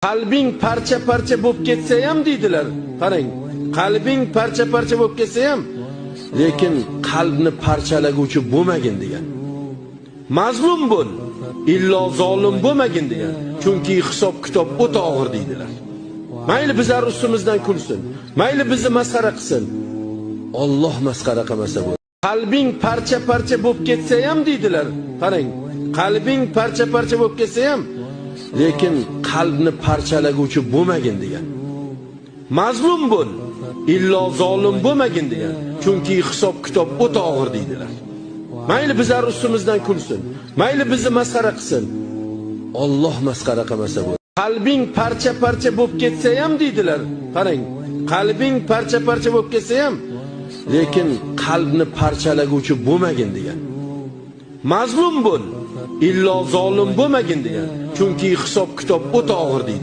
Qalbing parcha-parcha bo'lib ketsa ham deydilar. Qarang, qalbing parcha-parcha bo'lib ketsa ham, lekin qalbni parchalaguvchi bo'lmagin degan. Mazlum bo'l, illo zolim bo'lmagin degan. Chunki hisob kitob o'ta og'ir deydilar. Mayli bizlar ustimizdan kulsin, mayli bizni masxara qilsin. Alloh masxara qilmasa bo'ladi. Qalbing parcha-parcha bo'lib ketsa ham deydilar. Qarang, qalbing parcha-parcha bo'lib ketsa ham, lekin qalbni parchalaguvchi bo'lmagin degan. Mazlum bo'l, illo zolim bo'lmagin degan. Chunki hisob kitob o'ta og'ir deydilar. Mayli bizlar ustimizdan kulsin, mayli bizni masxara qilsin. Alloh masxara qilmasa bo'ladi. Qalbing parcha-parcha bo'lib ketsa ham deydilar. Qarang, qalbing parcha-parcha bo'lib ketsa ham, lekin qalbni parchalaguvchi bo'lmagin degan. Mazlum bo'l, illo zolim bo'lmagin degan. Chunki hisob kitob o'ta og'ir deydi.